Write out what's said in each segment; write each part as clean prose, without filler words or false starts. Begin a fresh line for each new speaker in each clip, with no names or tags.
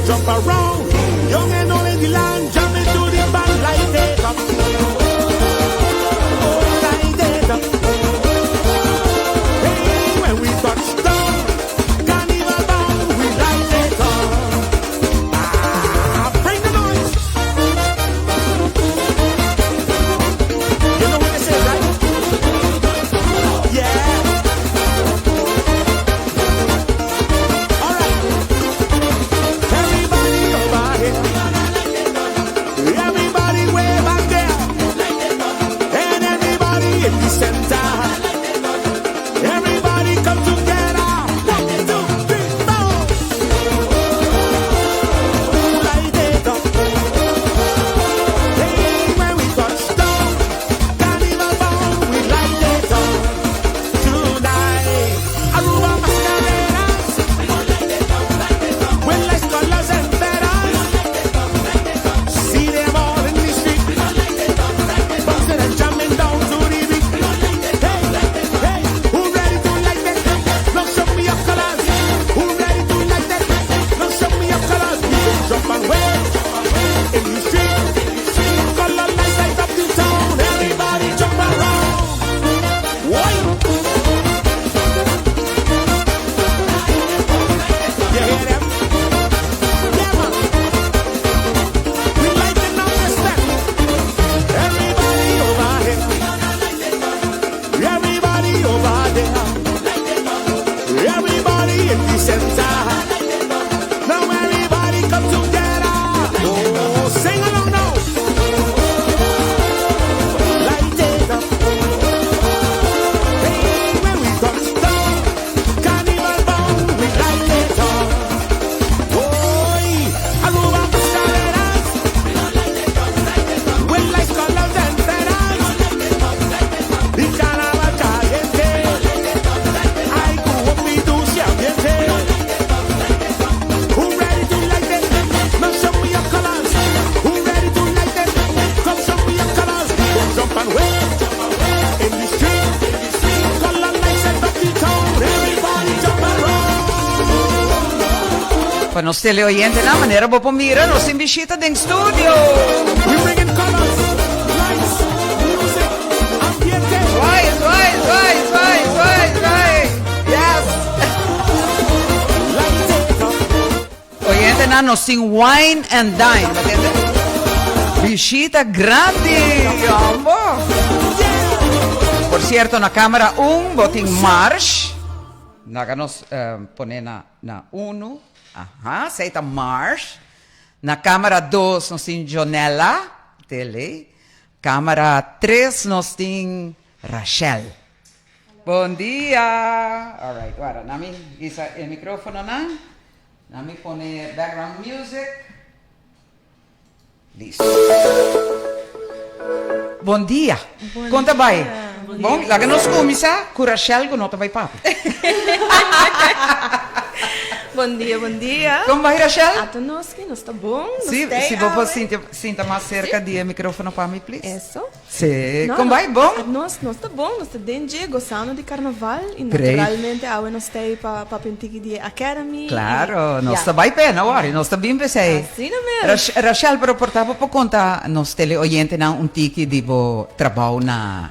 jump around. Young and old in the land, jamming to the band, light it up. Oh, light it up. Hey, when we touch down, carnival bound, we light it up. Ah, bring the noise. You know what they say, right? Yeah. All right. Everybody over here. Everybody way back there. And everybody in the center. Everybody come together. One, two, three, four. Light it up. Hey, when we touch down, carnival bound, we light it up. Tonight, Aruba mascareras. With lights, colors and feathers. See them all in the street. Bouncing and jamming down to the beat. Hey, hey, who ready to light it? Now show me your colors. Who ready to light it? Now show me your colors. We can jump and wave in the street. Color lights light up the town. Everybody jump around. Why? You hear them? Yeah, man. We lighting up the step. Everybody over here. Everybody over there. Everybody in the center. Now everybody come together. Oh, sing along now. Light it up. Hey, when we touch down, carnival bound, we light it up. Oy, Aruba mascareras. With lights, colors and feathers. Y carnaval caliente. Ay, con mi dulce ambiente. Who ready to light it? Now show me your colors. Who ready to light it? Come show me your colors. Go jump and wave in the street. Color lights set up the town. Everybody jump around.
Pa nos teleoyentenan, manera bo por mira, nos tin bishita den studio.
We bringing colors, lights, music, ambiente.
Zwaai, zwaai, zwaai, zwaai, zwaai, zwaai. Yes.
Light it up.
Oyentenan, nos tin Wine and Dine. Bo tende? Bishita grandi, ambo. Por cierto, na camera 1, bo tin Marsh. Laga nos pone na na uno. Aha, esey ta Marsh. Na camera 2 nos tin Jonella, tele. Camera 3 nos tin Rachel. Bon dia! Alright, wara, na mi hisa e microfononan. Na mi pone background music. Listo. Bon dia. Con ta bay? Bon, laga nos cuminsa cu Rachel cu no ta bay papia.
Bon dia, bon dia.
Con bay Rachel?
Ata nos ki, nos ta bon. Nos
Si,
stay
si bo por
awe.
sinti, sinta mas cerca di e microfono pa mi, please.
Eso.
Si,
No,
con
no,
bay? Bon?
Nos, nos ta bon, nos ta den dje gozando di carnaval y
Great.
naturalmente awe nos ta pa papia un tiki di e academy. y
Claro, nos
ya.
ta bay pena wor, nos ta bin p'esey.
Asina mes.
Rachel, pero por ta bo por conta nos teleoyentenan un tiki di bo trabou na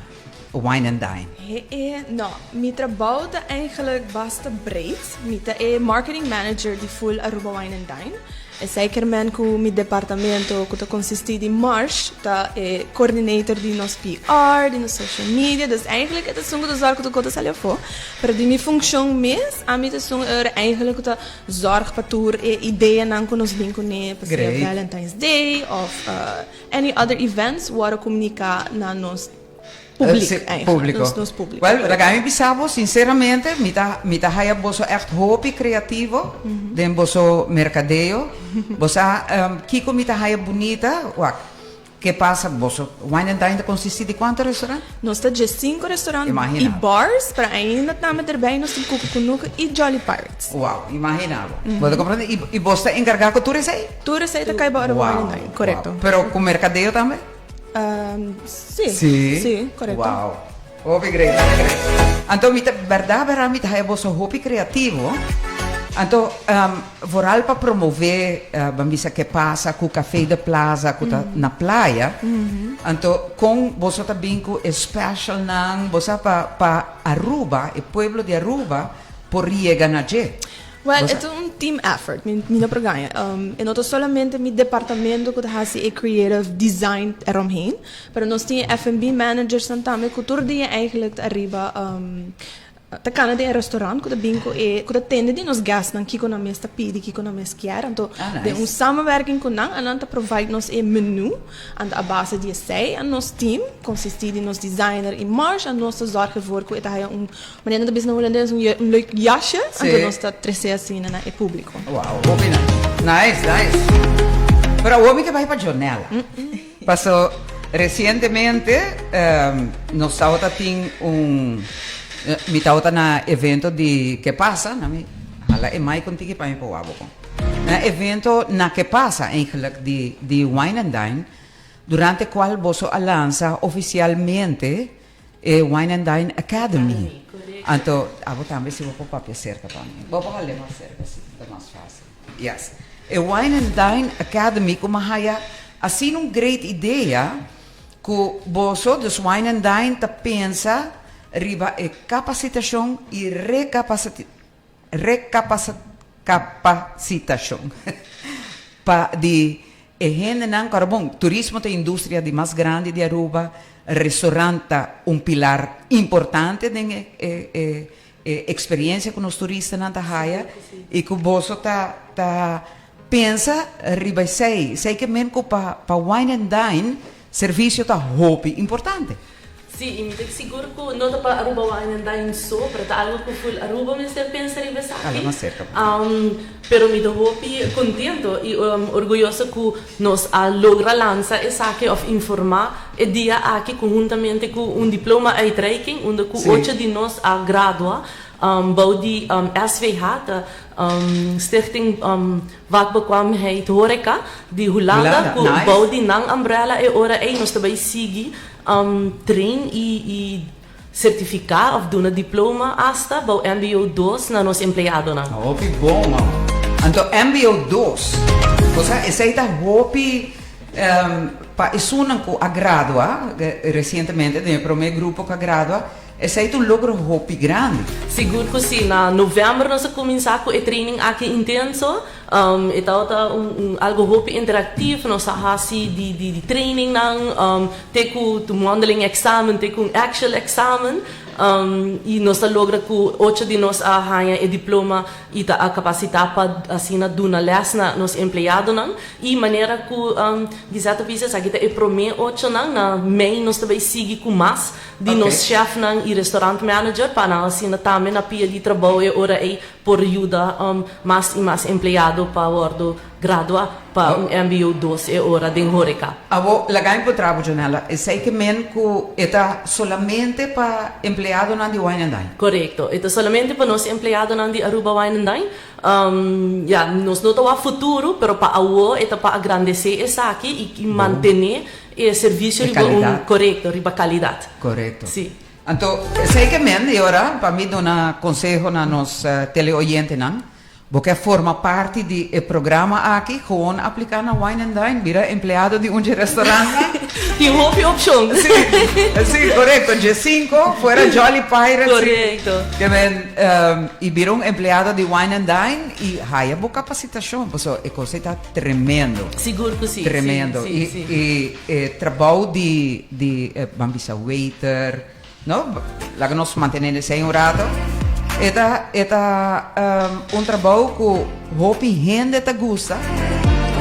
Wine and Dine?
He e, no, mi trabou ta eigenlijk basta breed. Mi ta e marketing manager di full Aruba Wine and Dine. Esey kermen cu mi departamento cu ta consisti di Marsh, ta e coordinator di nos PR, di nos social media, dus eigenlijk e ta esun cu ta zorg cu tur cos ta sali afo. Pero di mi funcion mes, ami ta esun er eigenlijk cu ta zorg pa tur e ideanan cu nos bin cune, pa sea Valentine's Day of any other events, worde comunica na nos publiek eigenlijk.
Publico.
Nos publico.
Wel, laga mi bisa bo, sinceramente, mi ta, mi ta haya boso echt hopi creativo den boso mercadeo. Bo sa, kico mi ta haya bunita? Wak, ke pasa, boso Wine and Dine ta consisti di cuanto restaurant?
Nos ta diescinco restaurant
Imagina
y
bo.
bars, pero ainda tambe derbij nos tin Cucu Cunucu y Jolly Pirates.
Wow, imagina bo. Bo ta comprende? Y, y bos ta encarga cu tur esey?
Tur esey ta cay bao Wine and Dine, corecto.
Wow. Pero cu mercadeo tambe?
Sí.
Sí?
Sí, corecto.
Wow. Hopi great, hopi great. Anto mi ta, berdad, berdad mi ta haya boso hopi creativo. Anto, vooral pa promove, ban bisa ke pasa ku Café de Plaza ku ta na playa, anto kon boso ta bin ku e specialnan, bo sa pa pa Aruba, e pueblo di Aruba por yega na dje?
Well, e ta un team effort, mi mi no por gaña. E no ta solamente mi departamento ku ta hasi e creative design eromheen, pero nos tin e F&B managersnan tambe ku tur dia eigenlijk ta ariba Ta cana den e restaurant cu ta bin cu e cu ta tende di nos guestnan kico nan mes ta pidi, kico nan mes kier. Anto den un samenwerking cu nan, anan ta provide nos e menu. Anto a base di esey a nos team, consisti di nos designer y Marsh, a nos ta zorg ervoor cu e ta haya un, manera nan ta bisa na Holandes, un un leuk jasje. Anto nos ta trece asina na e publico.
Wow, hopi nice. Nice, nice. Pero awor mi ta bay pa Jonella. Paso recientemente nos tabata tin un mi tabata na evento di Que Pasa, na mi hala e mic un tiki pa mi por wak bo con. Na evento na Que Pasa eigenlijk di di Wine and Dine durante cual boso a lansa oficialmente e Wine and Dine Academy. Anto abo tambe si bo por papia cerca pa mi. Bo por hal'e mas cerca si ta mas facil. Yes. E Wine and Dine Academy ku mi a haya asina un great idea ku boso, dus Wine and Dine ta pensa riba e kapasitashon i rekapasitashon pa di e hendenan ku a bon, turismo ta e industria di mas grandi di Aruba, restaurant ta un pilar importante den e E experiencia cu nos turistanan ta haya y cu boso ta ta pensa riba esey. Esey ke men cu pa pa wine and dine servicio ta hopi importante.
Sí, y mi ta sigur cu no ta pa Aruba Wine and Dine so, pero ta algo cu full Aruba mester pensa riba esaki.
Hala mas cerca.
Pero mi ta hopi contento y orguyoso cu nos a logra lansa esaki of informa e dia aki conhuntamente cu un diploma uitreiking unda cu ocho di nos a gradua bou di SVH, ta Stichting Vakbekwaamheid Horeca di Hulanda, cu bou di nan umbrella e ora ey nos ta bay sigui train y Certifica of duna diploma hasta bou mbo dos na nos empleadonan.
Hopi bon man. Anto mbo dos, cosa esey ta hopi pa esunnan cu a gradua recientemente den e prome grupo cu a gradua, esey ta un logro hopi grandi.
Sigur cu si. Na november nos a cuminsa cu e training aki intenso. E tabata un algo hopi interactief, nos a haci di di trainingnan te cu tu mondeling examen te cu un actual examen y nos a logra cu ocho di nos a haña e diploma y ta a capacita pa asina duna les na nos empleadonan y manera cu Gisette a bisa esaki ta e prome ochonan, na mei nos ta bay sigui cu mas di nos chefnan y restaurant manager pa nan asina tambe na pia di trabou e ora ey Por yuda mas y mas empleado pa wordo gradua pa un mbo dos e ora den horeca.
Abo, laga mi puntra bo, Jonella, esey ke men ku e ta solamente pa empleadonan di Wine and Dine?
Korekto, e ta solamente pa nos empleadonan di Aruba Wine and Dine. Ya, nos no ta wak futuro, pero pa awo e ta pa agrandesé esaki y mantené e servisio riba un, korekto, riba kalidat.
Korekto.
Si.
Anto, esei ke men di ora pa mi duna konseho na nos teleoyentenan, bo ke forma parti di e programa aki, gewoon apliká na Wine and Dine, bira empleado di un dje restaurantnan.
Tin hopi opshon.
Sí, sí, korekto. Dje sinku, fuera Jolly Pirates.
Korekto.
Ke men, i bira un empleado di Wine and Dine i haya bo kapasitashon, pasobra e kos ei ta tremendo.
Sigur ku sí.
Tremendo.
Sí, sí, sí.
I e trabou di di ban bisa waiter, no? Laga nos mantené esei un rato. E ta e ta un trabou ku hopi hende ta gusta,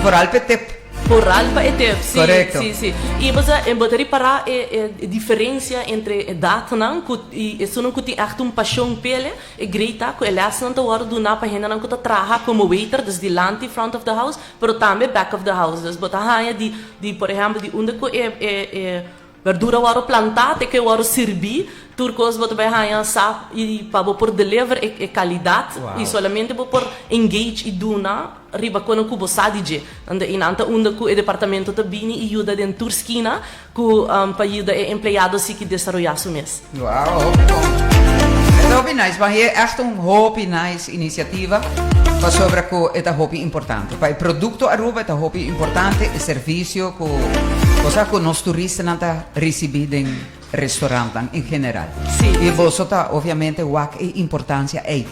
vooral p'e tip.
Vooral pa e tip, sí,
Korekto.
sí, sí. I bo sa, bo ta ripará e e diferensia entre edatnan ku i esunnan ku tin ègt un pashon p'ele. E great ta ku e lèsnan ta wòrdu duná pa hendenan ku ta traha komo waiter, dus dilanti, front of the house, pero tambe back of the house. Dus bo ta haña di, di por ehèmpel, di unda ku e e e berdura wòrdu plantá te ku e wòrdu sirbí, tur kos bo ta bai haña sa i pa bo por deliver e e kalidat i solamente bo por engage i duna riba kono ku bo sa di dje. Anto einan ta unda ku e departamento ta bini i yuda den tur skina Ku pa yuda e empleado sigui desaroyá su mes.
Wow, hopi bon. E ta hopi nice. Ban hie echt un hopi nice iniciativa. Pasobra ku e ta hopi importante. Pa e produkto Aruba e ta hopi importante e servisio ku cosa ku nos turistanan ta risibí den restaurantnan en general.
Sí.
I boso ta obviamente wak e importansia ei.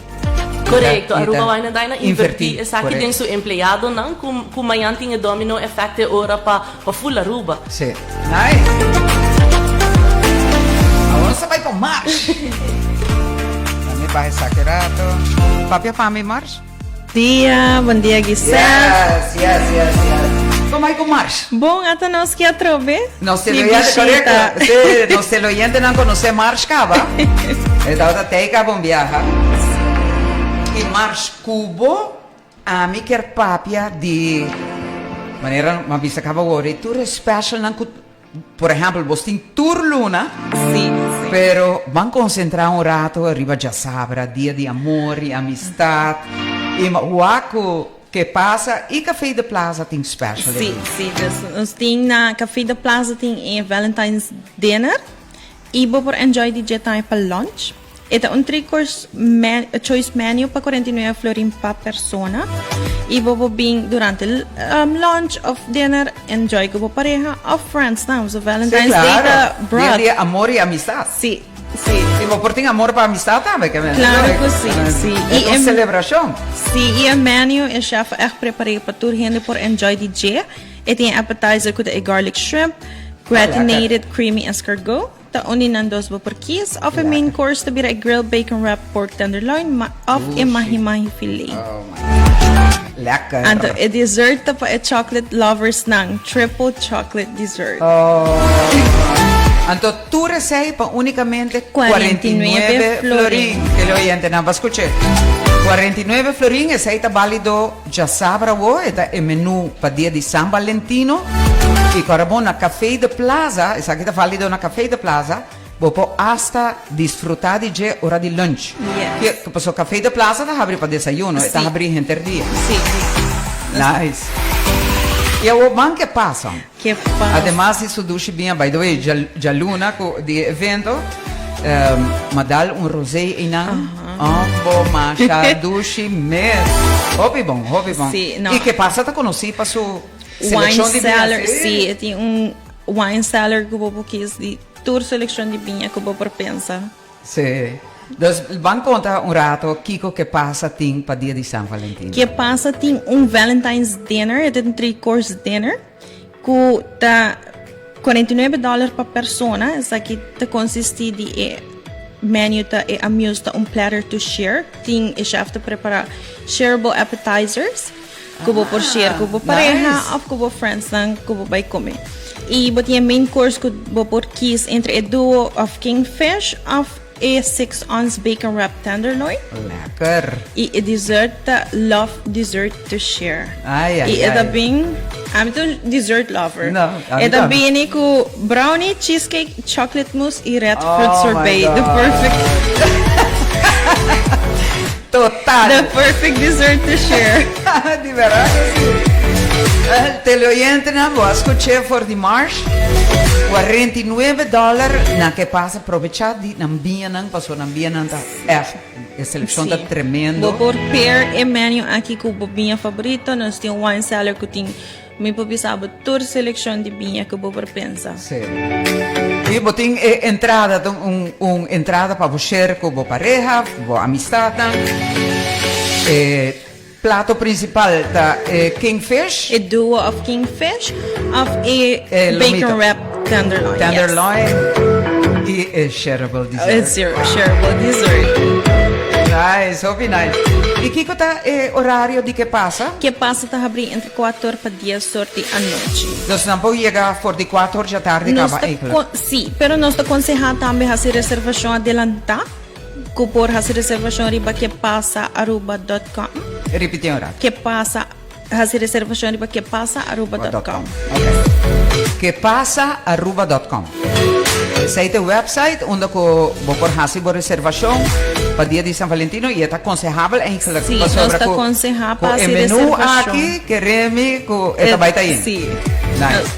Korekto, Aruba Wine and Dine a invertí esaki den su empleadonan ku ku mañan tin e domino effect e ora pa pa full Aruba.
Sí. Nice. Awor nos ta bai pa Marsh. Dame baha esaki rato. Papia pa mi, Marsh.
Dia, bon dia Giselle.
Yes, yes, yes, yes. Kon bai ku Marsh?
Bon, ata nos ki atrobe.
Nos teleoyente, korekto. Sí, nos teleoyentenan konosé Marsh kaba. E tabata tei kaba un biaha. I Marsh ku bo Ami kier papia di manera m'a bisa caba awor e tur e specialnan cu por ehempel bos tin tur luna
Sí, sí.
pero ban concentra un rato riba djasabra dia di amor y amistad y m'a wak cu ke pasa y Café de Plaza tin special
Sí, sí, dus nos tin na Café de Plaza tin e Valentine's dinner y bo por enjoy di dje tambe pa lunch. E ta un three course choice menu pa 49 florin pa persona y bo por bin durante lunch of dinner enjoy cu bo pareha of friends nan. So Valentine's Day ta broad.
Dia di amor y amistad.
Si, si.
Y bo por tin amor pa amistad tambe ke men.
Claro cu si, si.
E ta un celebracion.
Si, y e menu e chef a echt prepare pa tur hende por enjoy di dje. E tin e appetizer cu ta e garlic shrimp, gratinated creamy escargot. Ta un di nan dos bo por kies, of e main course ta bira e grilled bacon wrap pork tenderloin ma of e mahi mahi filet.
Oh my God. Lekker.
Anto e dessert ta pa e chocolate lovers nan, triple chocolate dessert.
Oh. Anto tur esei pa unicamente 49 florin. Kele oyentenan ba scuche. 49 florin, esei ta balido Djasabra awo e ta e menu pa dia di San Valentino y cu ora bo na Café de Plaza, esaki ta valido na Café de Plaza, bo por hasta disfruta di dje ora di lunch.
Yes.
Ke pasobra Café de Plaza ta habri pa desayuno, e ta habri henter dia.
Sí.
Nice. Y awo ban ke pasa.
Ke pasa.
Ademas di su dushi biña, by the way, djaluna cu di e evento, m'a dal un rosé einan. Ombo masha dushi mes. Hopi bon, hopi bon.
Sí, no.
Y ke pasa ta conoci pa su seleccion di biña.
Wine cellar, sí. E tin un wine cellar cu bo por kies di tur seleccion di biña cu bo por pensa.
Sí. Dus ban conta un rato kico ke pasa tin pa dia di San Valentino.
Ke pasa tin un Valentine's dinner, e ta un three course dinner. Ku ta 49 dòler pa persona. Esaki ta konsistí di e menu ta e amuse ta un platter to share. Tin e chef ta prepará shareable appetizers ku bo por share ku bo pareha òf ku bo friendsnan ku bo bai kome. I bo tin e main course ku bo por kies entre e duo òf kingfish òf E 6 ounce bacon wrap tenderloin.
Lekker.
Y e dessert ta love dessert to share.
Ay, ay,
Y e ta
ay.
bin, ami ta un dessert lover.
No, ami
E ta
tambe.
bini cu brownie, cheesecake, chocolate mousse y red fruit
Oh my
sorbet. The
God.
perfect,
Total.
the perfect dessert to share.
Di verdad que sí. Teleoyentenan, bo a scuché for di Marsh. 49 dollar na ke pasa Probechá di nan biñanan pasobra nan biñanan ta ègt, e selekshon ta
Sí.
tremendo.
Bo por pair e menu aki ku bo biña favorito. Nos tin un wine cellar ku tin, mi por bisa bo tur selekshon di biña ku bo por pensa.
Sí. I bo tin e entrada, ta un un entrada pa bo share ku bo pareha, bo amistatnan. E plato principal ta e kingfish.
E duo of kingfish of e
E lomito.
bacon wrap tenderloin. Yes.
Tenderloin y e shareable dessert.
E shareable dessert.
Nice, hopi nice. Y kiko ta e horario di ke pasa?
Ke pasa ta habri entre cuatro or pa dies or di anochi.
Dus nan por yega for di cuatro or dja tardi
Nos
caba
ta
eigenlijk.
con, sí, pero nos ta conseha tambe haci reservacion adelanta. Ku por hasi reservashon riba kepasaaruba dot com.
Ripiti un rato.
Kepasa, hasi reservashon riba kepasaaruba dot com.
Ok. Kepasaaruba dot com. Esei ta e website unda ku bo por hasi bo reservashon pa dia di San Valentino i e ta konsehabel eigenlijk.
Sí, nos
Pasobra
ta
ku
konsehá
ku
pa
e
hasi
menú
reservashon.
aki kere mi ku e ta bai ta yin.
Sí.
Nice.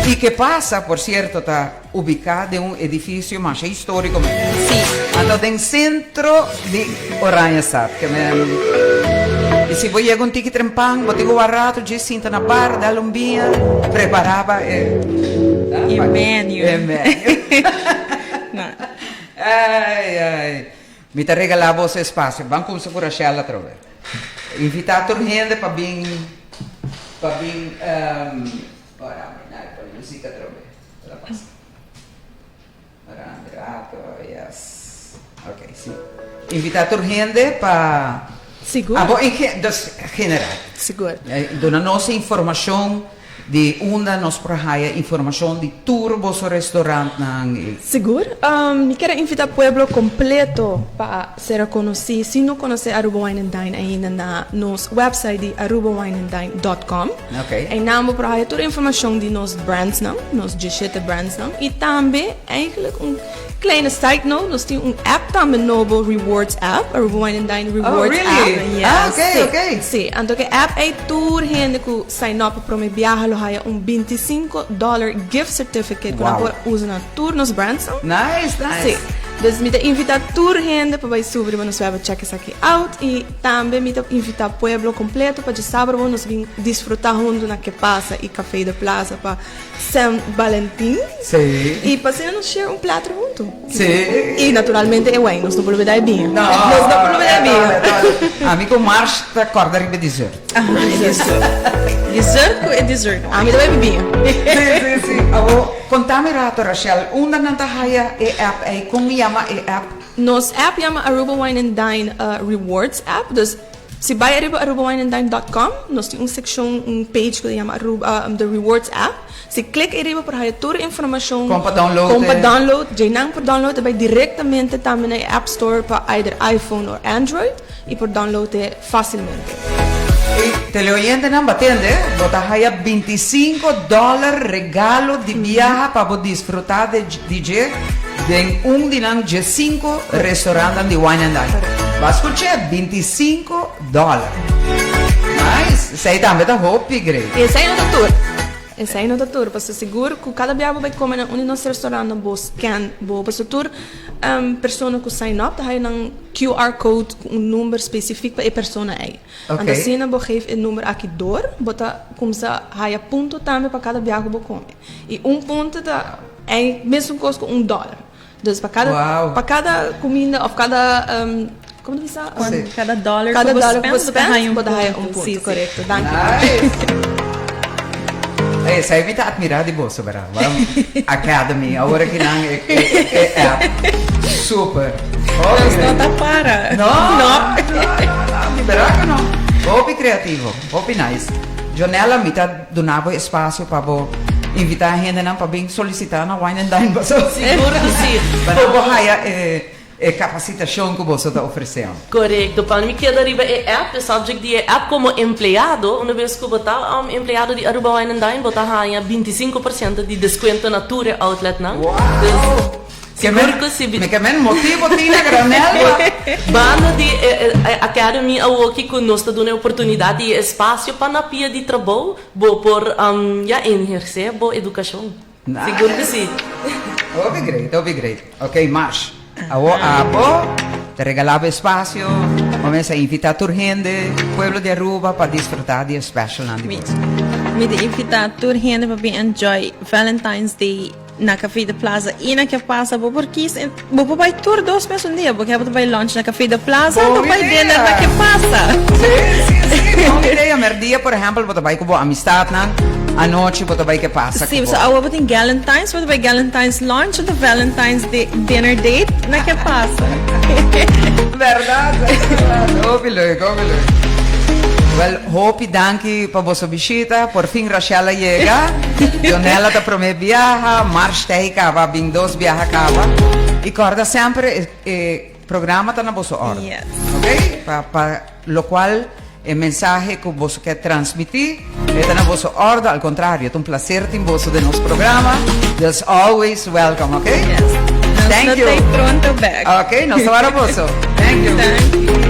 I Kepasa, por sierto, ta. Ubiká den un edifisio masha históriko mes.
Sí.
Anto den sentro di Oranjestad. Ke men. I si bo yega un tiki trempan, bo tin ku wak rato dje sinta na bar, dal un biña, prepara pa e.
E menu.
E menu.
No.
Ai, ai. Mi ta regalá boso espasio. Ban kumsa ku Rachel atrobe. Invitá tur hende pa bin, pa bin, ora mi na e pone musika atrobe. Ora pasa. Ora mi rato, yes. Ok, si. Invitá tur hende pa.
Sigur.
Abo en ge, dus general.
Sigur.
Duna nos e informashon Di unda nos por haya informacion di tur boso restaurantnan y.
Sigur. Mi kier a invita pueblo completo pa ser conoci, si no conoce Aruba Wine and Dine ainda na nos website di arubawineanddine dot com. Einan bo por haya tur informacion di nos brandsnan, nos dieshete brandsnan y tambe eigenlijk un kleine side note, nos tin un app tambe nobo, Rewards app, Aruba Wine and Dine Rewards app.
Oh really?
Yes.
Ah ok, ok.
Si, anto ke app ei tur hende cu Sign up pa prome biaha lo haya un 25 dollar gift certificate ku nan por usa na tur nos brandsnan.
Nice, nice.
Sí. Dus mi ta invita tur hende pa bai subi riba nos web check esaki out y tambe mi ta invita pueblo completo pa djasaber nos bin disfruta hunto na Que Pasa y Café de Plaza pa San Valentin.
Sí.
Y pa asina nos share un plato hunto.
Sí.
Y naturalmente e wijn, nos no por lubida e biña.
No.
Nos no por lubida e biña.
Ami ku Marsh ta corda riba e dessert.
Dessert ku e dessert.
Ami ta bebe biña.
Sí, sí, sí. Awo, kontami rato, Rachel, unda nan ta haya e app ei? Kon yama e app?
Nos app yama Aruba Wine and Dine Rewards app. Dus, si bai ariba arubawineanddine dot com, nos tin un sekshon, un page ku ta yama Aruba, the Rewards app. Si klik ariba por haya tur informashon.
Kon pa download
Kon pa
e.
download. Djeinan por download e bai direktamente tambe na e app store pa either iPhone or Android i por download e. Fácilmente.
E teleoyentenan ba tende, bo ta haya 25 dollar regalo di biaha pa bo disfruta de di dje den un di nan dje-sinku restaurantnan di Wine and Dine. Bo a skuch'é? 25 dollar. Nice! Esei tambe ta hopi great.
I esei no ta tur. Esei no ta tur, pasobra sigur ku kada biaha bo bai kome na un di nos restaurantnan bo scan bo, pasobra tur persona ku sign up ta haya nan QR code ku un number spesifik pa e persona ei. Anto asina bo geef e number aki dor, bo ta kumsa haya punto tambe pa kada biaha ku bo kome. I un punto ta ei mesun kos ku un dòler. Dus pa kada pa kada kuminda òf kada komo ta bisa?
Kada dòler
ku
bo
spend,
bo ta haya un
bo ta haya un
punto.
punto. Korekto, danki.
Nice. Esei mi ta admira di boso, bera. Academy, awor aki nan e e app. Super.
Nos no ta para.
No, no, no, di bera ku no. Hopi kreativo, hopi nice. Jonella, mi ta duna bo espacio pa bo invita hendenan pa bin solicita na Wine and Dine boso.
Sigur ku si.
Pa bo haya e e capacitacion ku boso ta ofrece.
Korekto. Pa mi keda riba e app, e subject di e app komo empleado, una bes ku bo ta un empleado di Aruba Wine and Dine bo ta haña 25% di deskuento na tur e outletnan.
Wow!
Sigur ku si.
Mi ke men motibo tin na granel pa.
Banda di e Academy awoki ku nos ta duna e oportunidat i e espasio pa na pia di trabou bo por ya ehersé bo edukashon. Sigur ku si.
Hopi great, hopi great. Ok, Marsh, awo abo ta regalá bo espasio, bo mester invitá tur hende, pueblo di Aruba pa disfrutá di e specialnan di boso.
Mi ta invitá tur hende pa bin enjoy Valentine's Day Na Café de Plaza y na Ke Pasa bo por kies en bo por bay tur dos mes un dia bo ke bo ta bay lunch na Café de Plaza
Bon
bo bay
idea.
dinner na Ke Pasa.
Sí, sí, sí, bon idea. Merdia, por ehempel, bo ta bay cu bo amistadnan, anochi bo ta bay Ke Pasa
Sí,
cu
so
bo.
awo bo tin Galentine's, bo ta bay Galentine's lunch of Valentine's di dinner date na Ke Pasa.
Berdad, berdad. Hopi leuk, hopi leuk. Wel, hopi danki pa boso bishita. Por fin Rachel a yega. Jonella ta prome biaha, Marsh ta ei caba, bin dos biaha caba. Y corda semper e, e programa ta na boso orde.
Yes.
Ok? Pa, pa locual e mensahe cu boso ke transmiti, e ta na boso orde. Al contrario, ta un placer tin boso den nos programa. Dus always welcome, ok?
Yes. Nos
Thank
lo
you.
ta pronto back.
Ok, nos ta wara boso. Thank you.
Thank you.